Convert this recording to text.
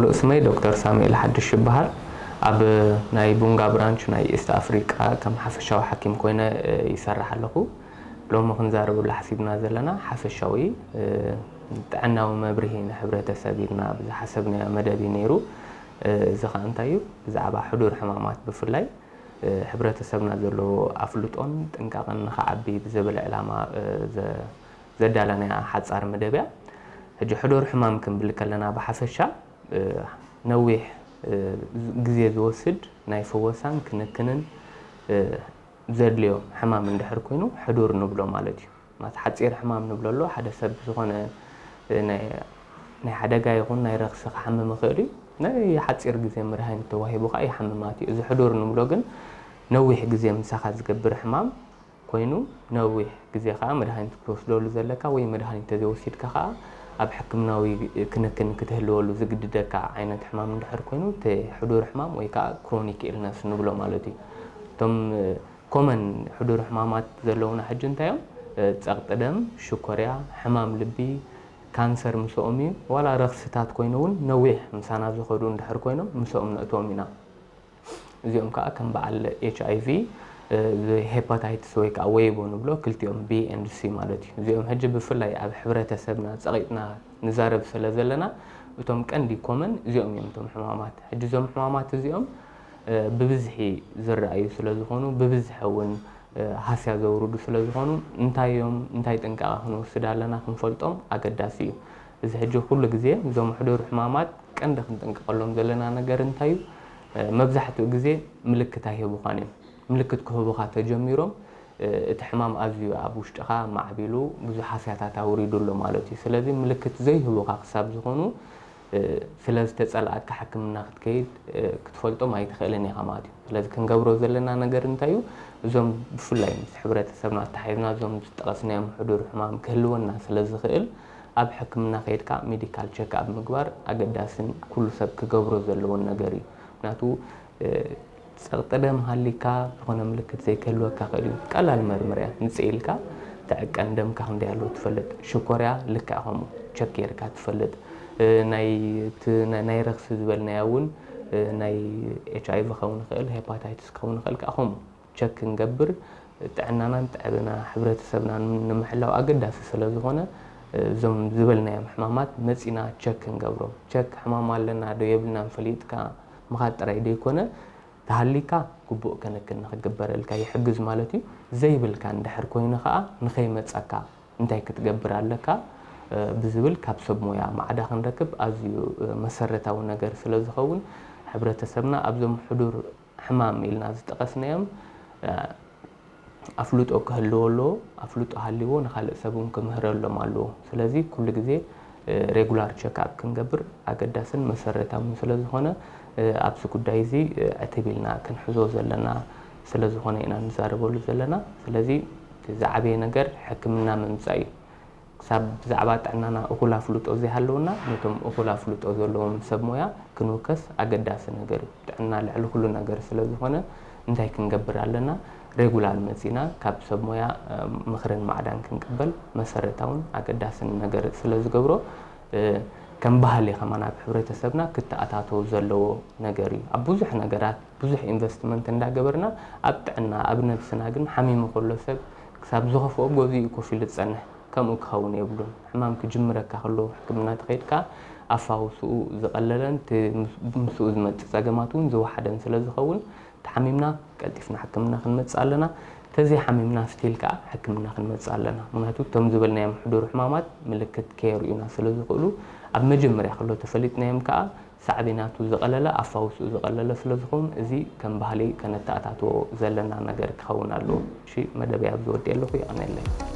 ሙሉእ ስመይ ዶክተር ሳሙኤል ሓድሽ ይበሃል። ኣብ ናይ ቡንጋ ብራንች ናይ ኢስት ኣፍሪቃ ከም ሓፈሻዊ ሓኪም ኮይነ ይሰርሕ ኣለኹ። ሎሚ ክንዛረበሉ ሓሲብና ዘለና ሓፈሻዊ ጥዕናዊ መብርሂ ንሕብረተሰብ ኢልና ብዝሓሰብናዮ መደብ እዩ ነይሩ። እዚ ኸዓ እንታይ እዩ? ብዛዕባ ሕዱር ሕማማት ብፍላይ ሕብረተሰብና ዘለዎ ኣፍልጦን ጥንቃቐን ንኽዓቢ ብዝብል ዕላማ ዘዳለናያ ሓጻር መደብ እያ። ሕጂ ሕዱር ሕማም ክንብል ከለና ብሓፈሻ ነዊሕ ግዜ ዝወስድ ናይ ፈወሳን ክንክንን ዘድልዮ ሕማም እንድሕር ኮይኑ ሕዱር ንብሎ ማለት እዩ። ማለት ሓጺር ሕማም ንብሎ ኣሎ። ሓደ ሰብ ዝኾነ ናይ ሓደጋ ይኹን ናይ ረኽሲ ክሓምም ይኽእል እዩ። ናይ ሓጺር ግዜ መድሃኒት ተዋሂቡ ከዓ ይሓምም ማለት እዩ። እዚ ሕዱር ንብሎ ግን ነዊሕ ግዜ ምሳኻ ዝገብር ሕማም ኮይኑ ነዊሕ ግዜ ከዓ መድሃኒት ክትወስደሉ ዘለካ ወይ መድሃኒት ተዘይወሲድካ ከዓ ኣብ ሕክምናዊ ክንክን ክትህልወሉ ዝግድደካ ዓይነት ሕማም እንድሕር ኮይኑ እቲ ሕዱር ሕማም ወይ ከዓ ክሮኒክ ኢልነስ ንብሎ ማለት እዩ። እቶም ኮመን ሕዱር ሕማማት ዘለውና ሕጂ እንታይ እዮም? ጸቕጢ ደም፣ ሽኮርያ፣ ሕማም ልቢ፣ ካንሰር ምስኦም እዩ። ዋላ ረኽስታት ኮይኑ እውን ነዊሕ ምሳና ዝኸዱ እንድሕር ኮይኖም ምስኦም ነእትዎም ኢና። እዚኦም ከዓ ከም በዓል ኤች ኣይ ቪ፣ ሄፓታይትስ ወይ ከዓ ወይቦ ንብሎ ክልቲኦም ቢ ኤንድ ሲ ማለት እዩ። እዚኦም ሕጂ ብፍላይ ኣብ ሕብረተሰብና ጸቒጥና ንዛረብ ስለ ዘለና እቶም ቀንዲ ኮመን እዚኦም እዮም እቶም ሕማማት። ሕጂ እዞም ሕማማት እዚኦም ብብዝሒ ዝረኣዩ ስለ ዝኾኑ ብብዝሒ እውን ሃስያ ዘውርዱ ስለ ዝኾኑ እንታይ እዮም እንታይ ጥንቃቐ ክንወስድ ኣለና ክንፈልጦም ኣገዳሲ እዩ። እዚ ሕጂ ኩሉ ግዜ እዞም ሕዱር ሕማማት ቀንዲ ክንጥንቀቐሎም ዘለና ነገር እንታይ እዩ? መብዛሕትኡ ግዜ ምልክት ኣይህቡኻን እዮም። ምልክት ክህቡኻ ተጀሚሮም እቲ ሕማም ኣዝዩ ኣብ ውሽጥኻ ማዕቢሉ ብዙሕ ሃስያታት ኣውሪዱ ኣሎ ማለት እዩ። ስለዚ ምልክት ዘይህቡኻ ክሳብ ዝኾኑ ስለ ዝተጸላኣካ ሕክምና ክትከይድ ክትፈልጦም ኣይትኽእልን ኢኻ ማለት እዩ። ስለዚ ክንገብሮ ዘለና ነገር እንታይ እዩ? እዞም ብፍላይ ምስ ሕብረተሰብና ኣተሓሒዝና እዞም ዝጠቐስናዮም ሕዱር ሕማም ክህልወና ስለ ዝኽእል ኣብ ሕክምና ከይድካ ሜዲካል ቸክ ኣብ ምግባር ኣገዳስን ኩሉ ሰብ ክገብሮ ዘለዎን ነገር እዩ። ምክንያቱ ጸቕጢ ደም ሃሊካ ዝኾነ ምልክት ዘይክህልወካ ክእል እዩ። ቀላል መርመር እያ። ምጽእ ኢልካ ትዕቀን ደምካ ክንደይ ኣሎ ትፈልጥ። ሽኮርያ ልክዕ ከምኡ ቸክ ጌርካ ትፈልጥ። ናይ ረኽሲ ዝበልናያ እውን ናይ ኤች ኣይ ቪ ክኸውን ይኽእል፣ ሄፓታይትስ ክኸውን ይኽእል ከዓ ከምኡ ቸክ ክንገብር ጥዕናናን ጥዕና ሕብረተሰብናን ንምሕላው ኣገዳሲ ስለ ዝኾነ እዞም ዝበልናዮም ሕማማት መጺና ቸክ ክንገብሮም። ቸክ ሕማም ኣለና ዶ የብልናን ፈሊጥካ ምኻድ ጥራይ ደይኮነ ተሃሊካ ግቡእ ክንክን ንኽግበረልካ ይሕግዝ ማለት እዩ። ዘይብልካ እንድሕር ኮይኑ ከዓ ንኸይመጸካ እንታይ ክትገብር ኣለካ ብዝብል ካብ ሰብ ሞያ ማዕዳ ክንረክብ ኣዝዩ መሰረታዊ ነገር ስለ ዝኸውን ሕብረተሰብና ኣብዞም ሕዱር ሕማም ኢልና ዝጠቐስናዮም ኣፍልጦ ክህልዎ ኣለዎ። ኣፍልጦ ሃልይዎ ንኻልእ ሰብ እውን ክምህረሎም ኣለዎ። ስለዚ ኩሉ ግዜ ሬጉላር ቸክኣፕ ክንገብር ኣገዳስን መሰረታውን ስለ ዝኾነ ኣብዚ ጉዳይ እዚ ዕትብ ኢልና ክንሕዞ ዘለና ስለ ዝኾነ ኢና ንዛረበሉ ዘለና። ስለዚ ዝዓበየ ነገር ሕክምና ምምፃእ እዩ። ክሳብ ብዛዕባ ጥዕናና እኹል ኣፍልጦ ዘይሃለወና ነቶም እኹል ኣፍልጦ ዘለዎም ሰብ ሞያ ክንውከስ ኣገዳሲ ነገር እዩ። ጥዕና ልዕሊ ኩሉ ነገር ስለ ዝኾነ እንታይ ክንገብር ኣለና? ሬጉላር መጺና ካብ ሰብ ሞያ ምኽርን ማዕዳን ክንቅበል መሰረታውን ኣገዳስን ነገር ስለ ዝገብሮ ከም ባህሊ ከማን ኣብ ሕብረተሰብና ክተኣታተው ዘለዎ ነገር እዩ። ኣብ ብዙሕ ነገራት ብዙሕ ኢንቨስትመንት እንዳገበርና ኣብ ጥዕና ኣብ ነብስና ግን ሓሚሙ ከሎ ሰብ ክሳብ ዝኸፍኦ ገዚኡ ኮፍ ኢሉ ዝጸንሕ ከምኡ ክኸውን የብሉን። ሕማም ክጅምረካ ከሎ ሕክምና ተኸይድካ ኣፋውስኡ ዝቐለለን ምስኡ ዝመጽእ ጸገማት እውን ዝወሓደን ስለ ዝኸውን ተሓሚምና ቀልጢፍና ሕክምና ክንመጽእ ኣለና። ተዘይሓሚምና ስቲል ከዓ ሕክምና ክንመጽእ ኣለና። ምክንያቱ እቶም ዝበልናዮም ሕዱር ሕማማት ምልክት ከየርእዩና ስለ ዝኽእሉ ኣብ መጀመርያ ከሎ ተፈሊጥናዮም ከዓ ሳዕቤናቱ ዝቐለለ ኣፋውስኡ ዝቐለለ ስለ ዝኸውን እዚ ከም ባህሊ ከነተኣታትዎ ዘለና ነገር ክኸውን ኣለዎ። እሺ መደበይ ኣብዚ ወዲኤ ኣለኹ። የቐንየለይ።